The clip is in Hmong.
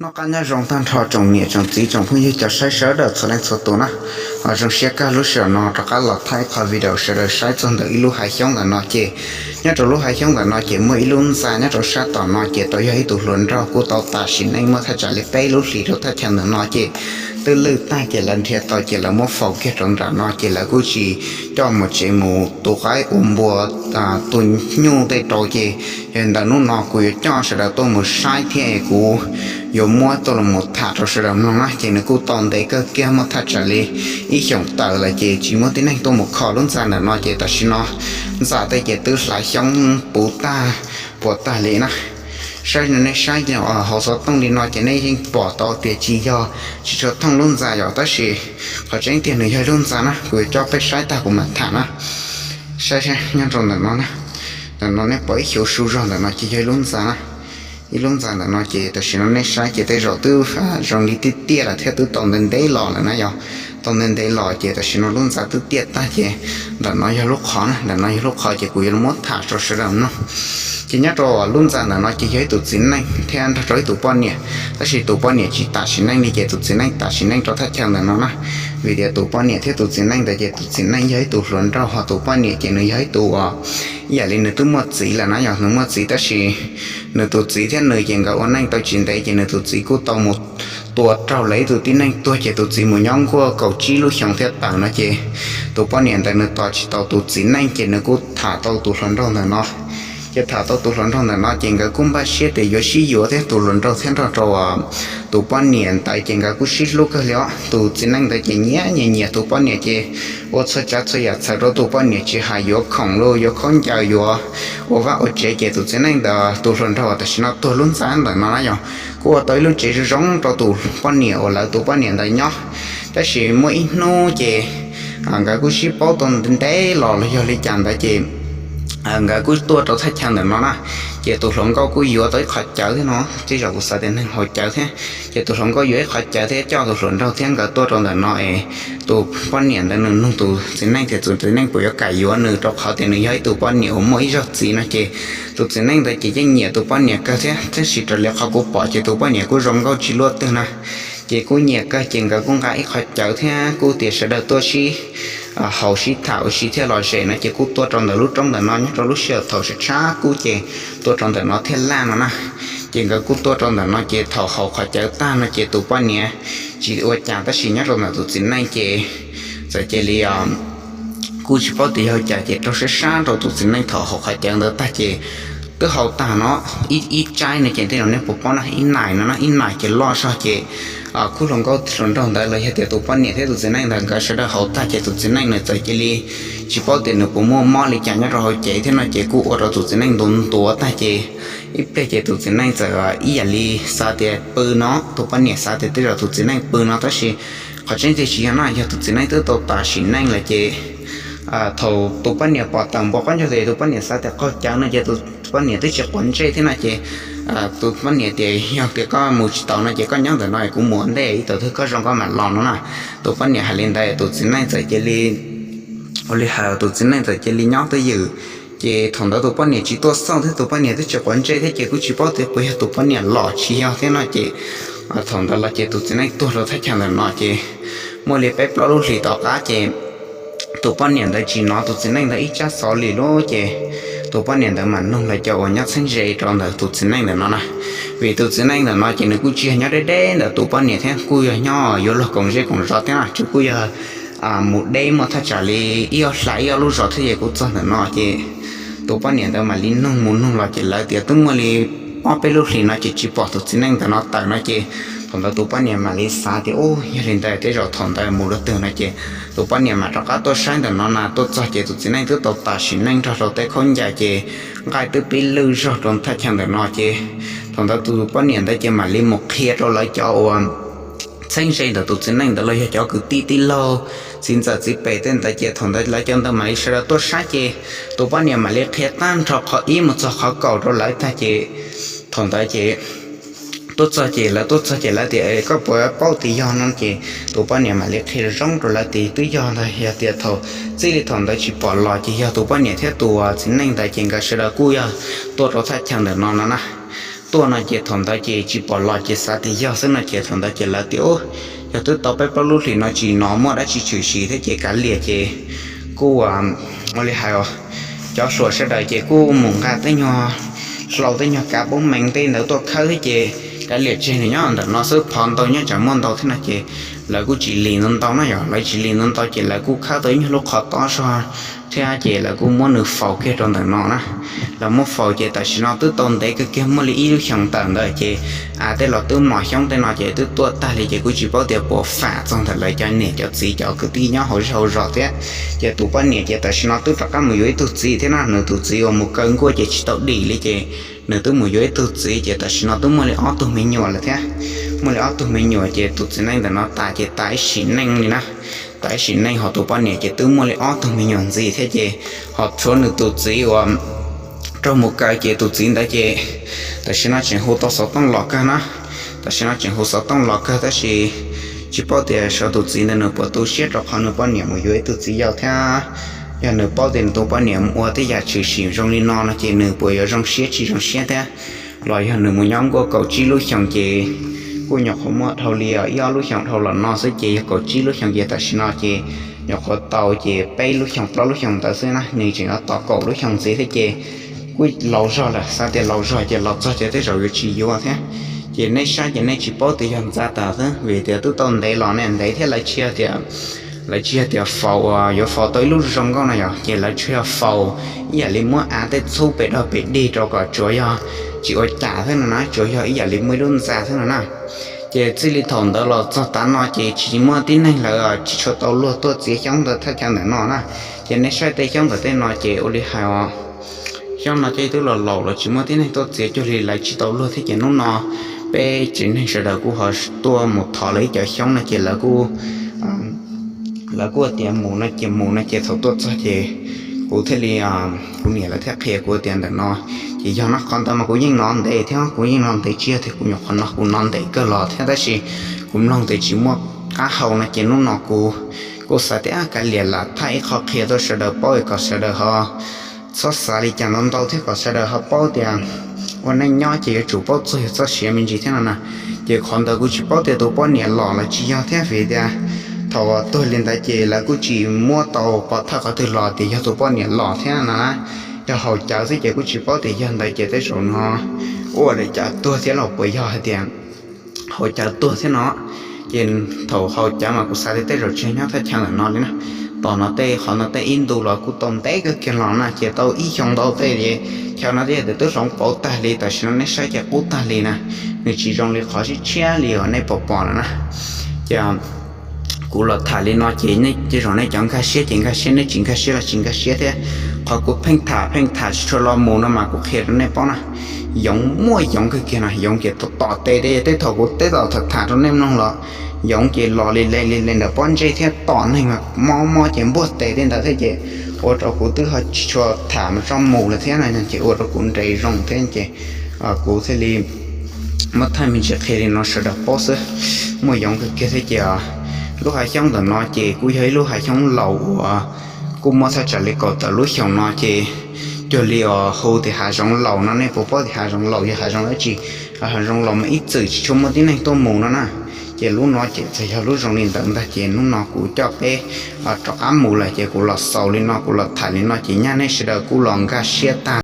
Noj qab nyob zoo tag nrho tsoom niam tsoom txiv tsoom phooj ywg cov saib sawv daws txhua leej txhua tus na. Ho zoo siab kawg lub sij hawm no rov qab los thaij qhov video sawv daws saib txog ntawm ib lub hav xyoob ntawm no ces, nyob rau lub hav xyoob ntawm no ces muaj ib lub ntxa nyob rau sab tom no ces tau yog ib tug hluas nraug kuj tau tas sim neej muaj thaj tsam li peb lub hlis rau thaj chaw ntawm no ces twb lwj tag ces lawv nrhiav tau ces lawv muab faus kiag rau nram no ces lawv kuj tsis coj mus tsev mus tu qaib ua npua tu nyuj tej rau ces, yog ntawm hnub no kuv yuav coj sawv daws tuaj mus saib thiab kuv yuav muab tuaj los mus tham rau sawv daws mloog na. Ces nws kuj tau ntev kawg kiag muaj thaj tsam li ib xyoos tawm lawm ces tsis muaj tib neeg tuaj mus kho lub ntxa ntawm no ces tam sim no ntxa tej ces twb hlav xyoob puv tag puas tag li na. Saib, nej saib hauv xov tooj li no ces nej yeej pom tau tias tsis yog, tsis tshua thooj lub ntxa yom, tab sis qhov tseeb tiag nws yog ib lub ntxa na. Kuv yuav coj peb saib tag kuv mam tham na. Saib, nyob rau ntawm no na, ntawm no nej pom ib xyuv su zog ntawm no ces yog ib lub ntxa na. Ib lub ntxa ntawm no ces tam sim no nej saib ces tej zaum twb zoo li tiaj tiaj lawm thiab twb tau ntev ntev los lawm na yom. Tau ntev ntev los ces tam sim no lub ntxa twb tiaj tag ces ntawm no yog lub qhov na, ntawm no yog lub qhov ces kuv yuav muab tham rau sawv daws mloog. Ces nyob rau lub ntxa ntawm no ces yog ib tus txiv neej thiab nrog rau ib tus poj niam, tab sis tus poj niam tsis tas sim neej li ces tus txiv neej tas sim neej rau thaj chaw ntawm no na. Vim tias tus poj niam thiab tus txiv neej ntawd ces tus txiv neej yog ib tug hluas nraug, ho tus poj niam ces nws yog ib tug uas ib yam li nws twb muaj txiv lawm na yom. Nws muaj txiv tab sis nws tus txiv thiab nws ces nkawd ua neej tau tsis ntev ces nws tus txiv kuj tau mus tua raug lawv ib tug tib neeg tuag ces tus txiv mus nyob nkuaj kaum tsib lub xyoo thiab tawm no ces tus poj niam ntawd nws tos tsis tau tus txiv neej ces nws kuj tham tau tus hluas nraug ntawm no. Ces tham tau tus hluas nraug ntawm no ces nkawd kuj npaj siab tias yuav sib yuav thiab, tus hluas nraug thiab nrog rau tus poj niam ntawd ces nkawd kuj sib hlub kawg li os. Tus txiv neej ntawd ces nyiam nyiam nyiam tus poj niam ces ua txhua tsav txhua yam txhawm rau tus poj niam, tsis hais yuav khoom los yuav khaub ncaws, yuav ua vaj ua tsev ces tus txiv neej ntawd, tus hluas nraug tam sim no tuag lub ntxa ntawm no na yom, kuj ua tau ib lub tsev zoo zoo rau tus poj niam uas lawv tus poj niam ntawd nyob. Tab sis muaj ib hnub ces nkawd kuj sib paub tau ntev los los yog li cas ntawd ces nkawd kuj tuaj rau thaj chaw ntawm no na. Ces tus hluas nkauj kuj yuav tau ib qho cawv thiab no, tej zaum kuv xav tias neeg haus cawv thiab. Ces tus hluas nkauj yuav ib qho cawv thiab coj tus hluas nraug thiab nkawd tuaj rau ntawm no es tus poj niam ntawd nws nug tus txiv neej tias tus txiv neej puas yuav kam yuav nws, rau qhov tias nws yog ib tug poj niam uas muaj ib zaug txiv no ces tus txiv neej ntawd ces yeej nyiam tus poj niam kawg thiab. Tab sis raws li qhov kuv pom ces tus poj niam kuj zoo nkauj tsis luaj twg na. Ces kuj nyiam kawg ces nkawd kuj nqa ib qho cawv thiab kuj tias sawv daws tuaj sib haus sib tham ua si thiaj lom zem no ces kuj tuaj rau ntawm lub roob ntawm no. Nyob rau lub sij hawm thaum sib tshab kub ces tuaj rau ntawm no thiaj laj no na. Ces nkawd kuj tuaj rau ntawm no ces thaum haus qhov cawv tag no ces tus poj niam tsis ua cas, tab sis nyob rau ntawm tus txiv neej ces txawm cia li kuj tsis paub tias yog cas ces raug sab sab rau tus txiv neej thaum haus qhov cawv ntawd tag ces twb haus tag no ib tsaib no ces tej no nej puas paub na, ib nais no na, ib nais ces loj zog ces khub hluas nkauj hluas nraug ntawd los yog tias tus poj niam thiab tus txiv neej ntawd nkawd sawv daws haus tag ces tus txiv neej nws txawm cia li tsis paub tias nws puas muaj mob li cas nyob rau hauv cev thiab no ces kuj ua rau tus txiv neej ntuav ntuav tag ces ib pliag ces tus txiv neej txawm ib yam li xav tias pw no, tus poj niam xav tias tej zaum tus txiv neej pw no tab sis qhov tseeb tiag tsis yog no, yog tus txiv neej twb tau tas sim neej lawm ces thaum tus poj niam pom tawm npua qaub ncaug ces tus poj niam xav tias qaug cawv no ces tus poj niam twb tsis quav ntsej thiab no ces tus poj niam tias yog tias koj mus tsis taus no ces koj nyob ntawm no kuv mus ua ntej ib tag twg koj zoo koj mam los no na. Tus poj niam hais li ntawd tus txiv neej txawm cia li ua li hais, tus txiv neej txawm cia li nyob twj ywm. Ces thaum ntawd tus poj niam tsis tuaj xauj thiab tus poj niam twb tsis quav ntsej thiab ces kuj tsis paub tias puas yog tus poj niam los tsis yog thiab no ces thaum ntawd los ces tus txiv neej tuag rau thaj chaw ntawm no ces muaj li peb plaub lub hlis tom qab ces tus poj niam ntawd tsis hnov tus txiv neej ntawd ib tsab xov li lawm ces tus poj niam ntawd mam nug lawv cov uas nyob txheeb ze rau ntawm tus txiv neej ntawm no na. Vim tus txiv neej ntawm no ces nws kuj tsis yog nyob deb deb ntawm tus poj niam thiab, kuj yog nyob yuav luag koom zej koom zos thiab no, tsuas kuj yog mus deb muaj thaj tsam li ib ob hla ib ob lub zos thiab ces kuj txog ntawm no ces tus poj niam ntawd mam li nug mus nug los ces lawv tias twb muaj li ob peb lub hlis no ces tsis pom tus txiv neej ntawd no tawm no ces thaum ntawd tus poj niam mam li xav tias u, yog li ntawd tej zaum thaum ntawd mus luaj twg no ces tus poj niam mam rov qab tuaj saib ntawm no na. Tuaj txog ces tus txiv neej twb tau tas sim neej nrog rau tej khaub ncaws ces nqaij twb pib lwj zog rau thaj chaw ntawm no ces thaum ntawd tus poj niam ntawd ces mam li mus qhia rau lawv cov uas txheeb ze ntawm tus txiv neej ntawd los yog cov kwv tij tij laug, txiv ntxawm txiv pem tej ntawd ces thaum ntawd lawv cov ntawd mam li sawv daws tuaj saib ces tus poj niam mam li qhia tag nrho qhov ib mus txog qhov kaum rau lawv tag ces thaum ntawd ces tuaj txog ces lawv tuaj txog ces lawv tias koj puas paub tias yog no ces tus poj niam mam li qhia zoo rau lawv tias twb yog ntag, yog tias thaum txij li thaum ntawd tsis pom los ces yog tus poj niam thiab tus txiv neej ntawd ces nkawd sawv daws kuj yog tuaj rau thaj chaw ntawm no no na. tuaj no ces thaum ntawd ces tsis pom los ces xav tias yog xwb no ces thaum ntawd ces lawv tias, Ub, yog twb tau peb plaub lub hlis no tsis hnov muaj dab tsi tshwm sim thiab ces kav liam ces kuj ua li hais os, cov hluas sawv daws ces kuj mus nqa tej nyuag hlau tej nyuag kav pob mees tej ntawd tuaj khawb thiab ces kav liam tseg nws nyob ntawm no xwb, phov ntau nyob tsam muaj ntau thiab no ces lawv kuj tsis lis ntau ntau na yom, lawv tsis lis ntau ntau ces lawv kuj khawb tau ib nyuag lub qhov tob zog thiab ces lawv kuj muab nws faus kiag rau ntawm no na. Lawv muab faus ces tam sim no twb tau ntev kawg kiag muaj li ib lub xyoos tawm ntawd ces av tej los twb mos, xyoob tej no ces twb tuaj tag li ces kuj tsis paub tias puas fam txog ntawm lawv cov niam cov txiv cov kwv tij nyob hauv zej hauv zos thiab. Ces tus poj niam ces tam sim no twb rov qab mus yuav ib tug txiv thiab na, nws tus txiv uas mus kaw nkuaj ces tsis tau dim li ces nws twb mus yuav ib tug txiv ces tam sim no twb muaj li ob tug me nyuam lawm thiab. Muaj li ob tug me nyuam ces tus txiv neej ntawm no tas ces tas ib sim neej li na. Tas ib sim neej, ho tus poj niam ces twb muaj li ob tug me nyuam ntxiv thiab ces ho tshuav nws tus txiv uas raug mus kaw ces tus txiv ntawd ces tam sim no tseem hu tau xov tooj los kawg na. Tam sim no tseem hu xov tooj los kawg tab sis tsis paub tias sawv tus txiv ntawd nws puas tu siab rau qhov nws poj niam mus yuav ib tug txiv yau thiab. Yog nws paub tias nws tus poj niam mus ua tej yam tshwm sim zoo li no no ces nws puas yuav zoo siab tsis zoo siab thiab. Los yog nws mus nyob nkuaj kaum tsib lub xyoos ces kuj nyuam qhuav muaj dhau li ib ob lub xyoos dhau los no xwb ces yog kaum tsib lub xyoos ces tam sim no ces nyuam qhuav tau ces peb lub xyoos plaub lub xyoos ntawd xwb na, nws tseem yuav tau kaum lub xyoos ntxiv thiab ces kuj laus zog lawm, xav tias laus zog ces los txog ces tej zaum yuav tsis yuav thiab. Ces nej saib ces nej tsis paub tias yog ntxa tas xwb vim tias twb tau ntev los ne, ntev thiab lawv tsis yog tias, lawv tsis yog tias faus uas yuav faus tau ib lub zoo nkauj no yom, ces lawv tsuas yog faus ib yam li muab av tej txhub pes dog pes dig rau kom tsuav yog tsis ua cas xwb no na, tsuas yog ib yam li muaj ib lub ntxa xwb no na. Ces txij li thaum ntawd los txog tav no ces tsis muaj tib neeg lawv tsis tshua tau luag tuaj txiav xyoob ntawd thaj chaw ntawm no na. Ces nej saib tej xyoob ntawm tej no ces ua li hais os, xyoob no ces twb los laus los tsis muaj tib neeg tuaj txiav cuag li lawv tsis tau luag thiab ces hnub no peb tsev neeg sawv daws kuj ho tuaj mus thov lawv ib co xyoob no ces lawv kuj lawv kuj tias mus no ces mus no ces thaum tuaj txog ces kuv thiaj li, kuv niam lawv thiaj qhia kuv tias ntawm no ces yog no qhov ntawd mas kuv yeej hnov ntev thiab, kuv yeej hnov ntev tsis yog tias kuv nyuam qhuav hnov, kuv hnov ntev kawg los thiab tab sis kuv mloog tias tsis muaj qab hau no ces hnub no kuv kuj xav tias kav liam lam thaij ib qho qhia tuaj sawv daws paub kom sawv daws ho txhob xav li cas ntau ntau thiab kom sawv daws ho paub tias ua neej nyob ces yuav tsum paub txog yus txoj sia me ntsis thiab no na. Ces qhov ntawd kuv tsis paub tias tus poj niam los los tsis yog thiab vim tias thaum tuag li ntawd ces lawv kuj tsis muab tau pov thawj qhov twg los tias yog tus poj niam los thiab no na. Yog haus cawv xwb ces kuj tsis paub tias yog ntawd ces tej zaum no ua li cas tuag thiab los puas yog hais tias haus cawv tuag thiab no. Ces thaum haus cawv mas kuv xav tias tej zaum tsis nyob thaj chaw ntawm no li na. Tom no tej qhov no tej ib ntu los kuj tau ntev kawg kiag los na, ces tau ib xyoo ntau tej li. Chaw no tej yog tias twb hloov pauv tag li, tam sim no nej saib ces qub tag li na, nws tsis zoo li qhov sib tshiab li uas nej pom pom lawm na. Ces kuv los tham li no ces nej tej zaum nej cov nkag siab ces nkag siab, nej tsis nkag siab los tsis nkag siab thiab. Qhov kuv pheej tham pheej tham tsis tshua los mus no mas kuv qhia rau nej paub na, yoov muaj yoov kawg kiag no, yoov ces tom tom tes tej thaum kuv teb tom tham tham rau nej mloog los yoov ces los li le li le ntawm pob ntseg thiab tom neeg mas mob mob ces npuaj tes tej ntawd thiab ces ua rau kuv twb ho tsis tshua tham mus tso mus lawm thiab no ces ua rau kuv nres zoo thiab ces kuv thiaj li muab thaij me ntsis qhia li no sawv daws paub xwb. Muaj yoov kawg kiag thiab ces lub hav xyoob ntawm no ces kuj yog ib lub hav xyoob laus uas kuj muaj thaj tsam li kaum tawm lub xyoos no ces cuag li uas hu tias hav zoov laus no, nej puas paub tias hav zoov laus yog hav zoov dab tsi? Hav zoov laus mas ib txwm tsis tshua muaj tib neeg tuaj mus no na. Ces lub no ces txawm yog lub zoo li ntawd ntag ces hnub no kuv coj peb rov qab mus lawm ces kuv los xaus li no, kuv los tham li no ces nyaj nej sawv daws kuj los nkag siab tag